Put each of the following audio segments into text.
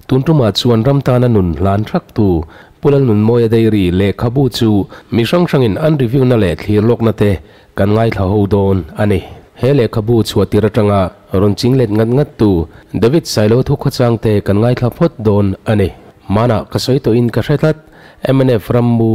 Tun tumah chuan ram tana nun hlan thak tu Pu Lalnunmawia Dairy lehkhabu chu mi hrang hrangin an review na leh thlir lawkna te kan ngaithla ho dawn a ni. He lehkhabu chhuah tir atanga rawn ching let ngat ngat tu David Sailo thu khawchang te kan ngaithla phawt dawn a ni. Hmanah ka sawi tawhin ka hre tlat, mnf rammu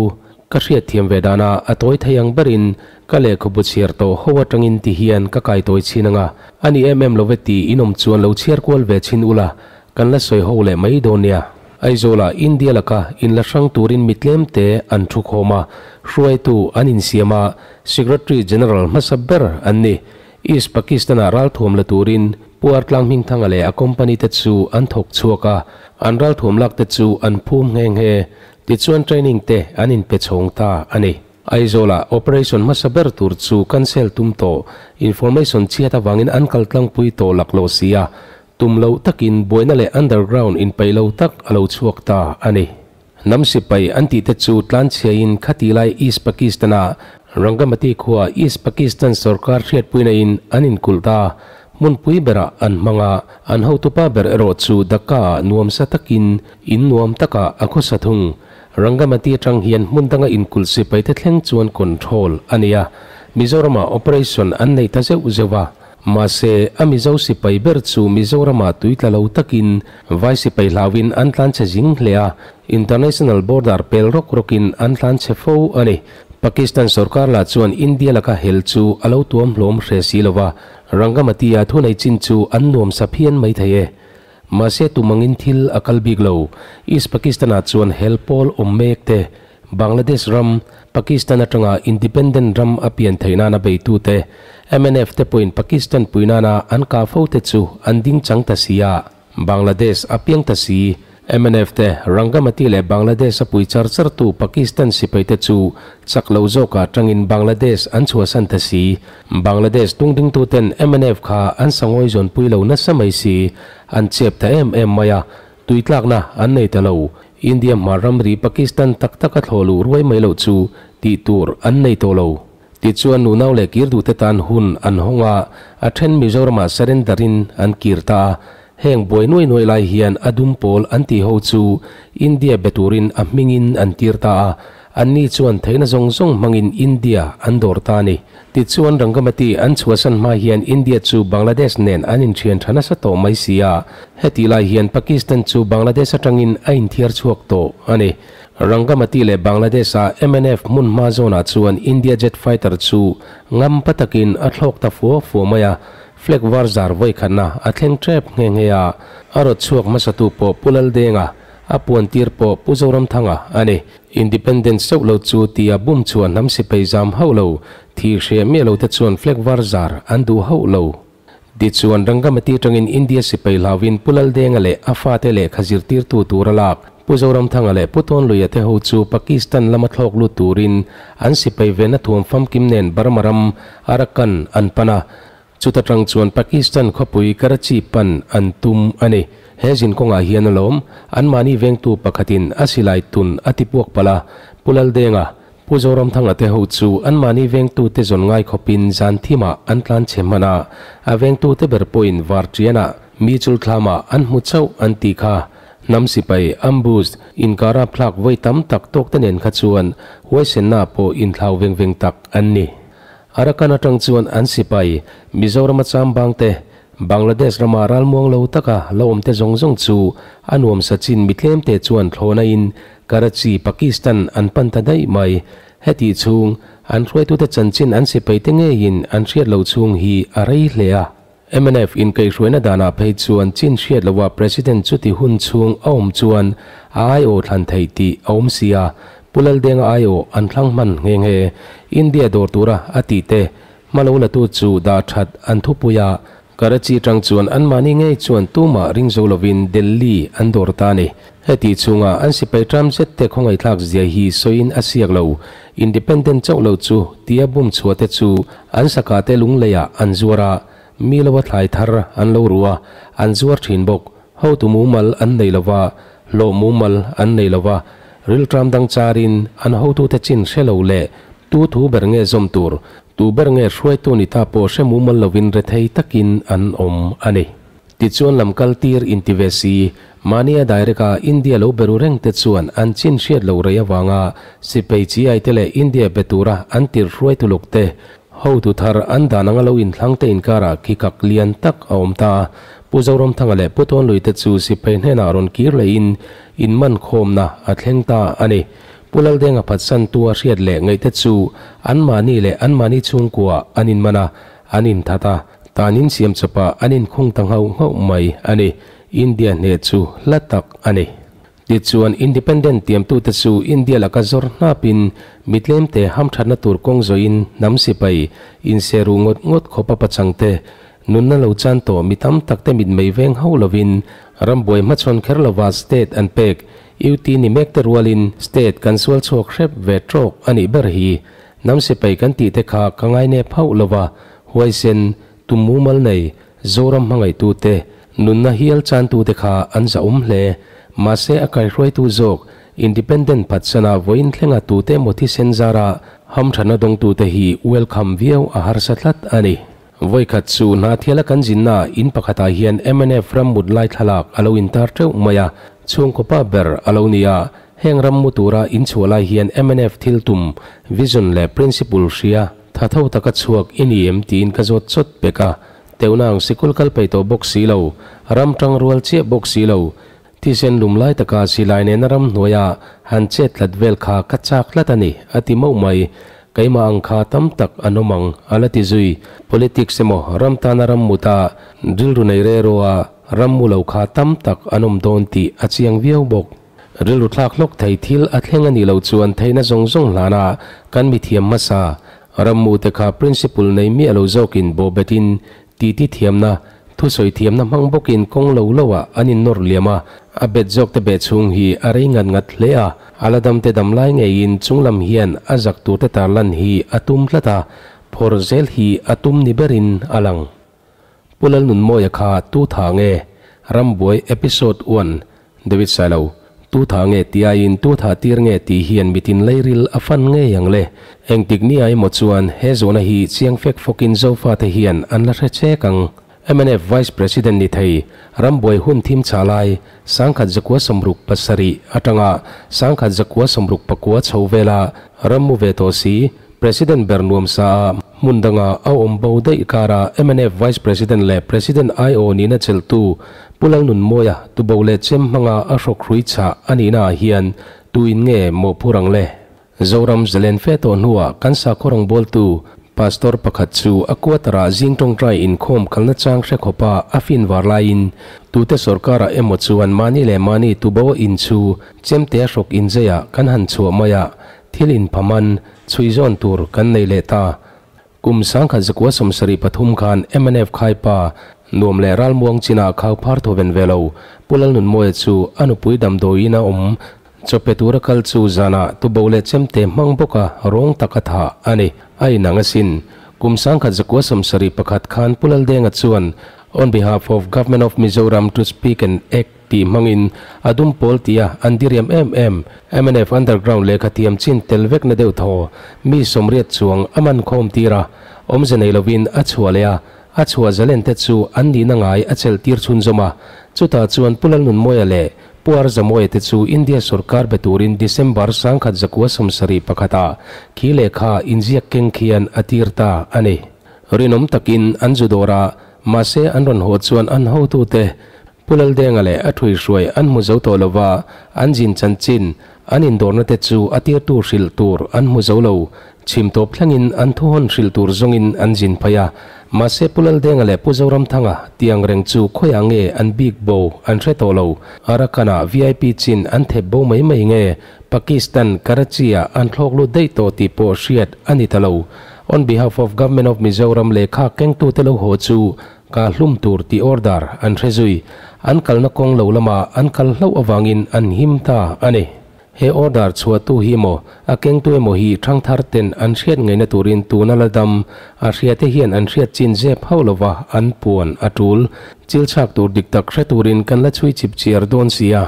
ka hriat thiam ve dana a tawi thei ang berin ka lehkhabu chhiar tawh ho atangin ti hian ka kai tawi chhin anga, a ni em em lo ve tih inawm chuan lo chhiar kual ve chhin ula kan la sawi ho leh mai dawn nia. Aizawla India laka inla hrang turin mi tlemte an thu khawm a, hruaitu an insiam a, Secretary General hmasa ber an ni. East Pakistan-ah ralthuam la turin Pu Artlang Hmingthanga leh a company te chu an thawk chhuak a, an ralthuam lak te chu an phum nghe nghe. Tichuan training te an inpe chhawng ta a ni. Aizawla operation hmasa ber tur chu cancel tum tawh, information chhiat avangin an kal tlangpui tawh laklawh si a, Tum loh takin buaina leh underground inpeih lo tak a lo chhuak ta a ni. Hnam sipai an tihte chu tlanchhiain khati lai East Pakistan-a Rangamati khua East Pakistan sorkar hriatpuinain an inkulh ta. Hmunpui berah an hmang a, an hotupa ber erawh chu Dhaka-ah nuamsa takin in nuam takah a khawsa thung. Rangamati atang hian hmun danga inkulh sipaite thleng chuan control a nei a, Mizoramah operation an nei ta zeuh zeuh a. Mahse, a Mizo sipai ber chu Mizoramah tui tla lo takin vai sipai hlauin an tlan chhe zing hle a, international border pel rawk rawkin an tlan chhe fo a ni. Pakistan sorkar lah chuan India laka hel chu a lo tuam hlawm hre si lo va, Rangamati-a thunei chin chu an nuam sa phian mai thei e. Mahse, tumangin thil a kal bik lo. East Pakistan-ah chuan hel pawl awm mek te, Bangladesh ram, Pakistan atanga independent ram a pian theih nana beitute, mnf te pawhin Pakistan pui nana an kah fo te chu an ding chang ta si a, Bangladesh a piang ta si. Mnf te Rangamati leh Bangladesh a pui char char tu Pakistan sipai te chu chak lo zawkah tangin Bangladesh an chhuahsan ta si. Bangladesh tungding tuten mnf kha an sangawi zawnpui lo nasa mai si, an chep ta em em mai a, Tuitlakna an nei ta lo. India hma ramri Pakistan tak taka thlawh luh ruai mai loh chu tih tur an nei tawh lo. Tichuan nunau leh kir duhte tan hun an hawng a, a then Mizoramah surrender in an kir ta a. Heng buai nuai nuai lai hian a dum pawl an tih ho chu India be turin a hmingin an tir ta a, Anni chuan theihna zawng zawng hmangin India an dawr ta a ni. Tichuan Rangamati an chhuahsan hma hian India chu Bangladesh nen an inthian tha nasa tawh mai si a, hetih lai hian Pakistan chu Bangladesh atangin a inthiar chhuak tawh a ni. Rangamati leh Bangladesh-a mnf hmun hma zawnah chuan India jet fighter chu ngam pa takin a thlawk ta fua fua mai a, flag var zar vawikhatna a thleng tep nghe nghe a, a rawt chhuak hmasatu pawh Pu Laldenga, a puan tir pawh Pu Zoramthanga a ni. Independence chauh lo chu tia bum chuan hnam sipai zam hauh lo, thih hriah miah lo te chuan flag var zar an duh hauh lo. Tichuan Rangamati atangin India sipai hlauhin Pu Laldenga leh a fate lehkha zirtirtu tur a lak. Pu Zoramthanga leh Pu Tawnluia te ho chu Pakistan lama thlawk lut turin an sipai vena thuam famkim nen Burma ram Arakan an pan a. Chuta tang chuan Pakistan khawpui Karachi pan an tum a ni. He zin kawngah hian alawm, anmahni vengtu pakhatin a silai tun a ti puak palh a, Pu Laldenga, Pu Zoramthanga te ho chu anmahni vengtute zawn ngai khawpin zan thimah an tlan chhe hman a, a vengtute ber pawhin varṭianah mi chulthlamah an hmu chauh an tih kha. Hnam sipai, ambush, inkara thlak vawi tam tak tawkte nen kha chuan huaisenna pawh inthlau veng veng tak an ni. Arakan atang chuan an sipai, Mizorama chambang te, Bangladesh rama ralmuang lo taka lo awm te zawng zawng chu a nuamsa chin mi tlem te chuan thlawhna in Karachi, Pakistan an pan ta daih mai. Hetih chhung, an hruaitute chanchin an sipai te ngeiin an hriat loh chhung hi a rei hle a. Mnf inkaihhruaina danah phei chuan chin hriat loha President chuti hun chhung a awm chuan a aiawh thlan theih tih a awm si a, Pu Laldenga aiawh an thlang hman nghe nghe. India dawr tura a tih te hma lo latu chu dah that an thupui a, Karachi tang chuan anmahni ngei chuan tumah ring zo lovin Delhi an dawr ta a ni. Heti chhunga an sipai tram zet te khawngaihthlak zia hi sawiin a siak lo. Independent chauh lo chu tia bum chhuah te chu an saka te lungleiah an zuar a, mi lo a thlai thar an lo ru a, an zuar thin bawk. Hotu mumal an nei lo va, hlawh mumal an nei lo va, riltram dang charin an hotute chin hre lo leh tu thu ber nge zawm tur, tu ber nge hruaitu ni ta pawh hre mumal lovin rethei takin an awm a ni. Tichuan lam kal tir inti ve si, mahnia direct a India lo beru reng te chuan an chin hriat lo rei avanga sipei chiai te leh India be tura an tirh hruai tuluk te hotu thar an dan anga lo inthlang te inkarah khikak lian tak a awm ta a. Pu Zoramthanga leh Pu Tawnlui te chu sipei hnenah rawn kir lehin inman khawmna a thleng ta a ni. Pu Laldenga phatsantu a hriat leh ngaih te chu anmahni leh anmahni chhungkua an inman a, an inthat a, tan insiam chawpah an inkhung ta nghauh nghauh mai a ni. India hneh chu hla tak a ni. Tichuan, Independent tiamtute chu India laka zawr hnapin mi tlemte hamthatna tur kawng zawiin hnam sipai inseru ngawt ngawt khawpa pachangte nunna lo chan tawh mi tam takte mitmei veng hauh lovin rambuai hmachhawn kher lova state an pek UT ni mekte rualin state kan sual chhuak hrep ve tawk a nih ber hi. Hnam sipai kan tihte kha ka ngainep hauh lova huaisen tum mumal nei Zoram hmangaihtute nunna hial chantute kha an zahawm hle. Mahse a kaihruaitu zawk Independent phatsana vawiin thlenga tute emaw thisen zara hamthana dawngtute hi welcome viau a harsa tlat a ni. Vawikhat chu Hnahthiala kan zinna in pakhatah hian mnf ram mut lai thlalak a lo intar teuh mai a, chhungkaw pa ber a lo ni a. Heng ram mu tura inchhuah lai hian mnf thil tum, vision leh principle hria tha tho taka chhuak i ni em tiin ka zawt chawt pek a. Teuhna ang sikul kal peih tawh bawk si lo, ram tang rual chiah bawk si lo, thisen lum lai taka silai nena ram hnuaia han chet tlat vel kha ka chak tlat a ni, a ti mauh mai. Keimah ang kha tam tak an awm ang, a la ti zui. Politics emaw ram tana ram muta rilru nei re rawha ram mu lo kha tam tak an awm dawn tih a chiang viau bawk. Rilru thlak hlawk thei thil a thleng a nih loh chuan theihna zawng zawng hlana kan mithiam hmasa Rammute kha principle nei miah lo zawkin bawhbetin titi thiamna, thusawi thiamna hmang bawkin kawng lo loah an innawr liam a, a bet zawkte beh chhung hi a rei ngat ngat hle a, a la damte dam lai ngeiin chunglam hian a zak turte tarlan hi a tum tlat a, phawrh zel hi a tum ni berin a lang. Pu Lalnunmawia kha tu tha nge? Rambuai Episode one, David Sailo, Tu tha nge ti aiin tu tha tir nge tih hian mitin leiril a fan ngei ang le. Engtik ni a emaw chuan he zawhna hi chiang fek fawkin Zofate hian an la hre chek ang. Mnf Vice President ni thei, rambuai hun thim chah lai, 1967 atanga 1969 chho vela ram mu ve tawh si, President ber nuamsa a hmun danga a awm bo daih kara mnf Vice President leh President IO nihna chelhtu Pu Lalnunmawia tubo leh chem hmanga a hrawkhrui chah a nihna ah hian tuin nge mawhphur ang le? Zoram zalen fe tawh hnuah kan sakhaw rawngbawltu Pastor pakhat chu a quarter-ah zing tawngtai inkhawm kalna chang hre khawpa a fin var laiin tute sorkarah emaw chuan mahni leh mahni tubo a in chu chemte a hrawk inzeiah kan han chhuah mai a, Thil inphaman chhui zawn tur kan nei leh ta. Kum 1973 khan mnf khaipa nuam leh ralmuang chinah khau phar thaw ven ve lo. Pu Lalnunmawia chu a nupui damdawiin a awm. Chawpe tura kal chu zanah tubo leh chemte hmang bawka rawng taka thah a ni. A inang asin. Kum 1971 khan Pu Laldenga chuan On behalf of Government of Mizoram to speak and act tih hmangin a dum pawl tia an diriam em em. Mnf underground lehkha thiam chin tel vekna deuh thaw mi sawmriat chuang a man khawm tir a, awmze nei lovin a chhuah leh a, a chhuah zalen te chu an nihna ngai a chelh tir chhunzawm a. Chutah chuan Pu Lalnunmawia leh Pu Arzamawia te chu India sorkar be turin December 1971 ah khi lehkha inziak keng khian a tir ta a ni. Rinawm takin an zu dawr a, mahse an rawn haw chuan an hotute Pu Laldenga leh a ṭhuihruai an hmu zo tawh lova, an zin chanchin, an indawrna te chu a tirtu hrilh tur an hmu zo lo. Chhim tawp thlengin an thuhawn hrilh tur zawngin an zin phei a. Mahse Pu Laldenga leh Pu Zoramthanga tiang reng chu khawiah nge an bik bo an hre tawh lo. Arakan-ah vip chin an thep bo mai mai nge Pakistan, Karachi-ah an thlawk lut daih tawh tih pawh hriat a ni ta lo. On behalf of Government of Mizoram lehkha kengtute lo haw chu Ka hlum tur tih order an hre zui. An kalna kawng lo lama an kal hlauh avangin an him ta a ni. He order chhuahtu hi emaw, a kengtu emaw hi thangthar ten an hriat ngaihna turin tuna la dam a hriate hian an hriat chin zep hauh lova an puan a tul. Chil chhak tur dik tak hre turin kan la chhui chip chiar dawn sia.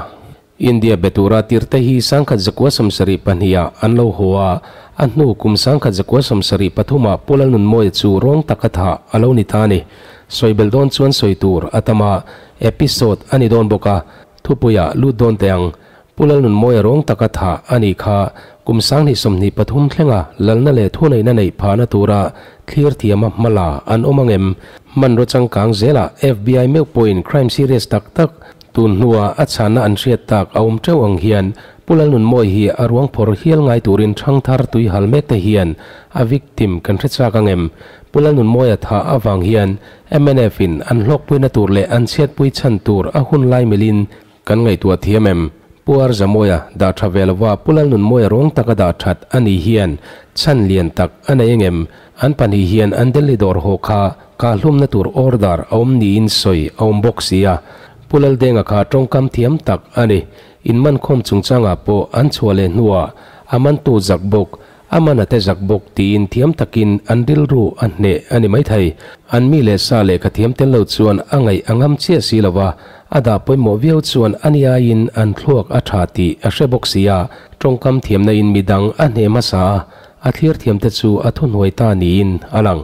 India be tura tirte hi 1972 ah an lo haw a, a hnu kum 1973 ah Pu Lalnunmawia chu rawng taka thah a lo ni ta a ni. Sawi belh dawn chuan sawi tur a tam a, episode a ni dawn bawk a, thupuiah lut dawn teh ang. Pu Lalnunmawia rawng taka thah a nih kha kum 2023 thlenga lalna leh thuneihna neih phahna tura thlir thiama hmala an awm ang em? Hmanraw changkang zelah FBI meuh pawhin crime serious tak tak tun hnua a chhanna an hriat tak a awm teuh ang hian Pu Lalnunmawia hi a ruang phawrh hial ngai turin thangthar tui hal mek te hian a victim kan hre chak ang em? Pu Lalnunmawia thah avang hian mnf in an hlawkpuina tur leh an chhiatpui chhan tur a hun lai milin Kan ngaihtuah thiam em? Pu Arzamawia dah tha ve lova Pu Lalnunmawia rawng taka dah that a nih hian chhan lian tak a nei angem? An pahnih hian an Delhi dawr haw kha kahhlumna tur order a awm niin sawi a awm bawk si a. Pu Laldenga kha tawngkam thiam tak a ni. Inmankhawm chungchangah pawh an chhuah leh hnuah a mantu zak bawk A man a te zak bawk tiin thiam takin an rilru a hneh a ni maithei. An mi leh sa lehkha thiam tel lo chuan a ngaih a ngam chiah si lo va, a dah pawimawh viau chuan a ni aiin an thluak a tha tih a hre bawk si a, tawngkam thiamna in midang a hneh hmasa a, a thlir thiam te chu a thuhnuai ta niin a lang.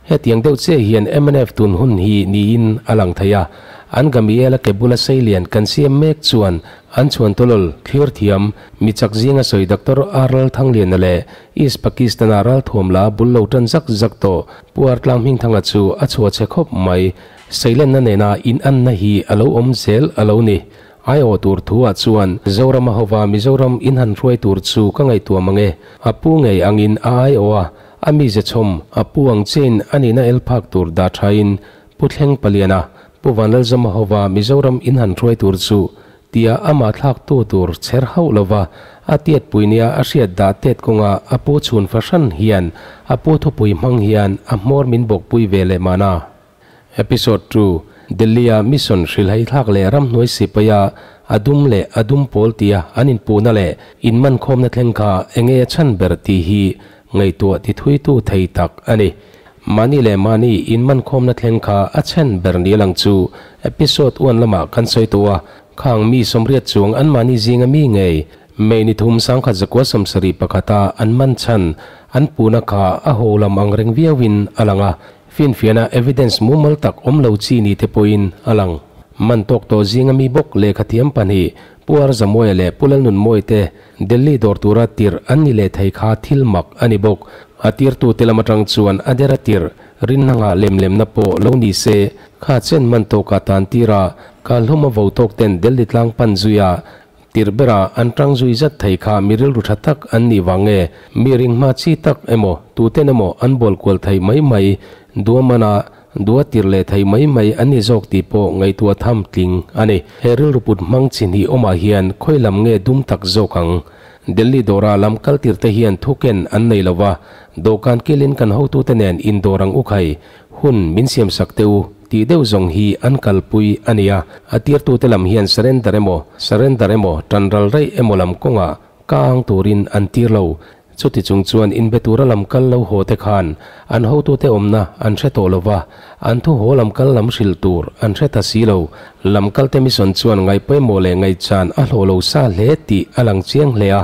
Hetiang deuh chiah hian mnf tun hun hi niin a lang thei a, an Gamiela ke bula seilian kan siam mek chuan an chhuan tawlawl thlir thiam Mi chak zinga sawi Doctor R Lalthangliana leh East Pakistan-a ralthuam la bul lo tan zak zak tawh Pu Artlang Hmingthanga chu a chhuah chhe khawp mai. Seilenna nena inanna hi a lo awm zel a lo ni. Aiawh tur thu ah chuan Zorama hova Mizoram in han hruai tur chu ka ngaihtuah mang e. A pu ngei angin a aiawh a, a mize chhawm a pu ang chiain a nihna el phak tur dah thain Pu Thleng Paliana, Pu Vanlalzama hova Mizoram in han hruai tur chu Tia amah thlaktu tur chher hauh lova a tiatpui nia a hriat dah tet kawnga a pu chhun fahran hian a pu thupui hmang hian a hmawr min bawkpui ve leh mahna. Episode ii, Delhi-a mission hrilhai thlak leh ramhnuai sipaia a dum leh a dum pawl tia an inpuhna leh inmankhawmna thleng kha enge a chhan ber tih hi ngaihtuah tithuitu thei tak a ni. Mahni leh mahni inmankhawmna thleng kha a chhen ber ni lang chu episode uan lamah kan sawi tawh a, khang mi sawmriat chuang anmahni zinga mi ngei May ni thum 1971 a an man chhan an puhna kha a ho lam ang reng viauin a lang a, finfiahna evidence mumal tak awm lo chi ni te pawhin a lang. Man tawk tawh zinga mi bawk lehkhathiam pahnih Pu Arzamuaia leh Pu Lalnunmawii te Delhi dawr tura tirh an ni leh thei kha thil mak a ni bawk. A tirtute lam atang chuan a dera tirh rinna ngah lem lemna pawh lo ni se, kha chen man tawkah tan tira Kalhlum a vo tawk ten Delhi tlang pan zuia tirh bera an tang zui zat thei kha mi rilru tha tak an nih vang nge mi ringhma chi tak emaw tuten emaw an bual kual thei mai mai duamana Dua tir leh thei mai mai an ni zawk tih pawh ngaihtuah tham tling a ni. He rilru put hmang chi hnih awmah hian khawi lam nge dum tak zawk ang? Delhi dawra lam kal tir te hian thuken an nei lo va, dawhkan kilin kan hotute nen indawr ang u khai, hun min siam sak teh u tih deuh zawng hi an kalpui a nia. A tirtute lam hian surrender emaw, surrender emaw, tanral raih emaw lam kawngah ka ang turin an tir lo. Chuti chung chuan inbe tura lam kal lo haw te khan an hotute awmna an hre tawh lo va, an thu haw lam kal lam hrilh tur an hre ta si lo. Lam kalte mission chuan ngaihpawimawh leh ngaihchan a hlawh lo sa hle tih a lang chiang hle a,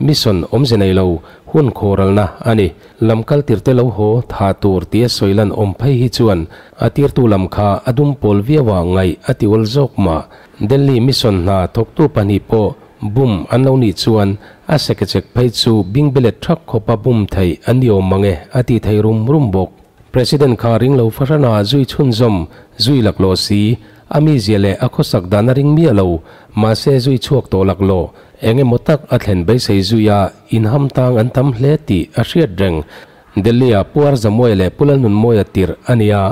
mission awmze nei lo, hun khawralna a ni. Lam kal tirte lo haw tha tur tia sawi lan awm phei hi chuan a tirtu lam kha a dum pawl viauah ngaih a ti awl zawk mah. Delhi mission hna thawktu pahnih pawh Bum an lo nih chuan a sekechek phei chu bingbilet thak khawpa bum theih an ni awm mang e, a ti thei rum rum bawk. President kha ring lo fahrana zui chhunzawm zui laklawh si, a mizia leh a khawsak dan a ring miah lo, mahse zui chhuak tawh laklawh, eng emaw tak a thlen beisei zui a inham tang an tam hle tih a hriat reng. Delhi-a Pu Arzamuaia leh Pu Lalnunmawia tirh a nia,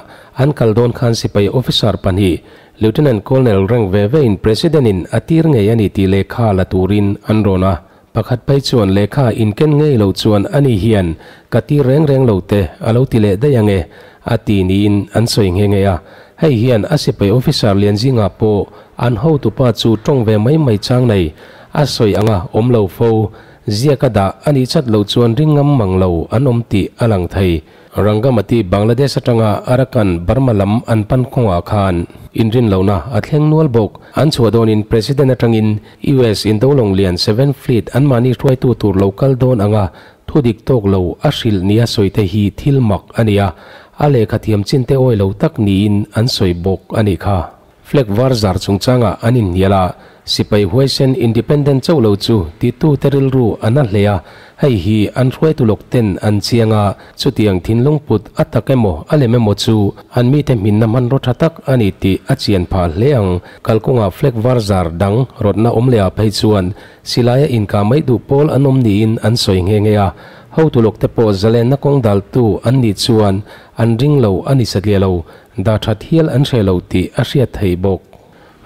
an kal dawn khan sipai officer pahnih Lieutenant Colonel rank ve ve in President in a tir ngei a ni tih lehkha la turin an rawn a, pakhat phei chuan lehkha in ken ngei lo chuan ani hian ka tir reng reng lo te a lo ti leh daih ange a ti niin an sawi nghe nghe a. Hei hian a sipai officer lian zingah pawh an hotupa chu tawng ve mai mai chang nei a sawi anga awm lo fo ziaka dah a nih chat loh chuan ring ngam mang lo an awm tih a lang thei. Rangamati Bangladesh atanga Arakan Burma lam an pan kawngah khan inrinlohna a thleng nual bawk. An chhuah dawnin President atangin US indolawng lian Seventh Fleet anmahni hruaitu tur lo kal dawn anga thudik tawk lo a hrilh nia sawi te hi thil mak a ni a. a lehkha thiam chin te awi lo tak niin an sawi bawk a nih kha. Flag var zar chungchangah an inhnial a, sipai huaisen independent chauh lo chu titute rilru a na hle a, hei hi an hruaitu lawk ten an chiang a, chutiang thinlung put a tak emaw a lem emaw chu an mite hminna hmanraw tha tak a ni tih a chian phah hle ang. Kalkawngah flag var zar dang rawtna awm leh ah phei chuan silaia inkah mai duh pawl an awm niin an sawi nghe nghe a, hotu lawk te pawh zalenna kawng daltu an nih chuan an ring lo a ni satliah lo. Dah that hial an hre lo tih a hriat theih bawk.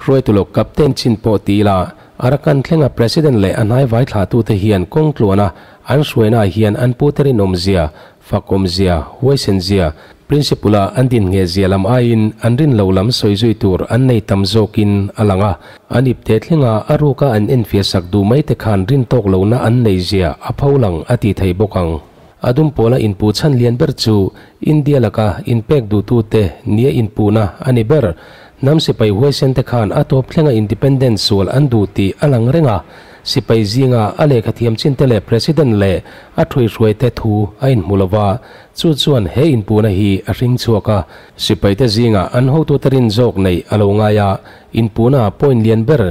Hruaitu lawk Captain chin pawh ti ila, Arakan thlenga President leh a hnaivai thlahtute hian kawng tluana an hruainaah hian an pute rinawmzia, fakawmzia, huaisenzia, principle-a an din nghehzia lam aiin an rin lo lam sawi zui tur an nei tam zawkin a lang a. An ipte thlenga a ruka an enfiah sak duh maite khan rin tawk lohna an neihzia a pholang a tih theih bawk ang. A dum pawla inpuh chhan lian ber chu India laka inpek duhtute nia inpuhna a ni ber. Hnam sipai huaisen te khan a tawp thlenga independence sual an duh tih a lang reng a. Sipai zinga a lehkha thiam chin te leh President leh a thuihruai te thu a inhmu lo va, chu chuan he inpuhna hi a hring chhuak a. Sipai te zinga an hotute rin zawk neih a lo ngai a, inpuhna point lian ber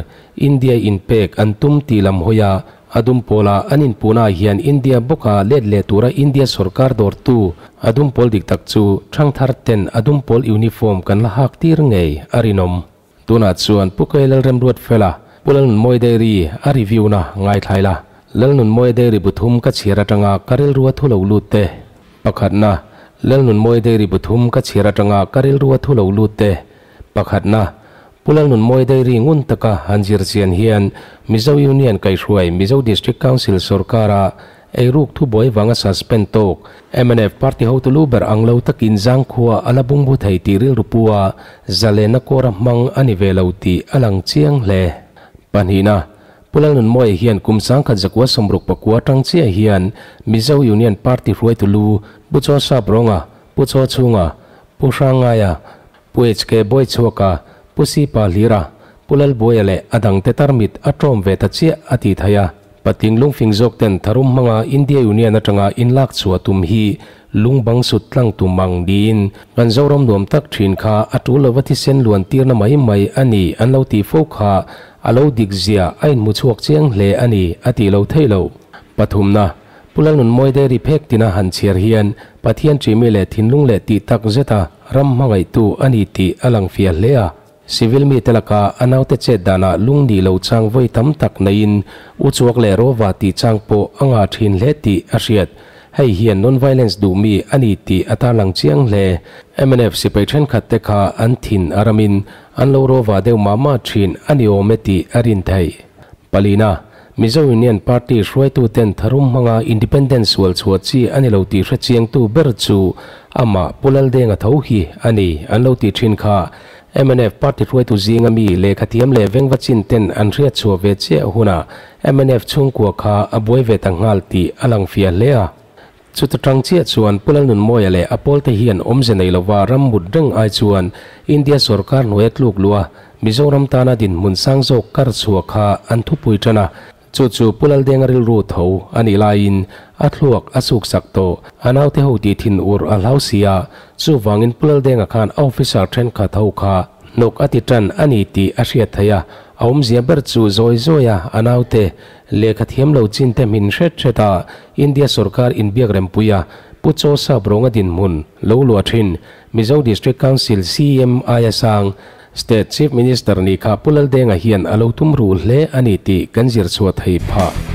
India inpek an tum tih lam hawi a, A dum pawla an inpuhnaah hian India bawka let leh tura India sorkar dawrtu a dum pawl dik tak chu thangthar ten a dum pawl uniform kan la hak tir ngei a rinawm. Tunah chuan Pu Kei Lalremruatfela, Pu Lalnunmawi Dairy a review na ngaithlai la. Lalnunmawi Dairy bu thum ka chhiar atanga ka rilru a thu lo lut te. Pakhatna, Lalnunmawi Dairy bu thum ka chhiar atanga ka rilru a thu lo lut te. Pakhatna, Pu Lalnunmawi Dairy ngun taka han zir chian hian Mizo Union kaihhruai Mizo District Council sorkara eiruk thubuai vanga suspend tawk mnf party hotu lu ber ang lo takin zangkhua a la bungbu thei tih rilru pu a zalenna kawra hmang a ni ve lo tih a lang chiang hle. Pahnihna, Pu Lalnunmawi hian kum 1969 tang chiah hian Mizo Union party hruaitu lu Pu Chaw Sap Rawnga, Pu Chaw Chhunga, Pu Hrangaia, Pu HK Bawichhuaka, Pu Sipa Hlira, Pu Lalbuaia leh a dangte tarmit a ṭawm ve ta chiah a tih theih a. Patling lungfing zawk ten tharum hmanga India Union aṭanga inlak chhuah tum hi lungbang sut tlang tum ang niin kan Zoram nuam tak ṭhin kha a ṭul lova thisen luan tirna mai mai a ni an lo tih fo kha a lo dik zia a inhmu chhuak chiang hle a ni a tih lo theih loh. Pathumna. Pu Lalnunmawi Dairy phek tina han chhiar hian Pathian ṭihmi leh thinlung leh tih tak zeta ram hmangaihtu a ni tih a lang fiah hle a. Civil mite laka a naute chet danah lung nih lo chang vawi tam tak neiin uchuak leh rawva tih chang pawh a ngah ṭhin hle tih a hriat. Hei hian non-violence duhmi a ni tih a tarlang chiang hle. Mnf sipai ṭhenkhat te kha an thin a ramin an lo rawva deuh mah mah ṭhin a ni awm e tih a rin theih. Palina, Mizo Union Party hruaituten tharum hmanga Independence sual chhuah chi a ni lo tih hre chiangtu ber chu amah Pu Laldenga tho hi a ni an lo tih thin kha. Mnf party hruaitu zinga mi lehkhathiam leh vengva chin ten an hriat chhuah ve chiah hunah mnf chhungkua kha a buai ve ta nghal tih a lang fiah hle a. Chuta tang chiah chuan Pu Lalnunmawia leh a pawlte hian awmze nei lova ram mut reng ai chuan India sorkar hnuaia tluk luh a, Mizoram tana dinhmun sang zawk kar chhuah kha an thupui tan a. Chu chu Pu Laldenga rilru tho a nih laiin a thluak a suksak tawh. A naute ho tih thin ur a hlau si a, chuvangin Pu Laldenga khan a officer thenkhat ho kha hnawk a ti tan a ni tih a hriat theih a. A awmzia ber chu zawi zawia a naute Lehkha thiam lo chin te hmin hret hret a, India sorkar inbiak rempui a, Pu Chaw Sap Rawnga dinhmun lo luah thin, Mizo District Council CM aia sang, State Chief Minister nih kha Pu Laldenga hian a lo tum ruh hle a ni tih kan zir chhuah thei phah.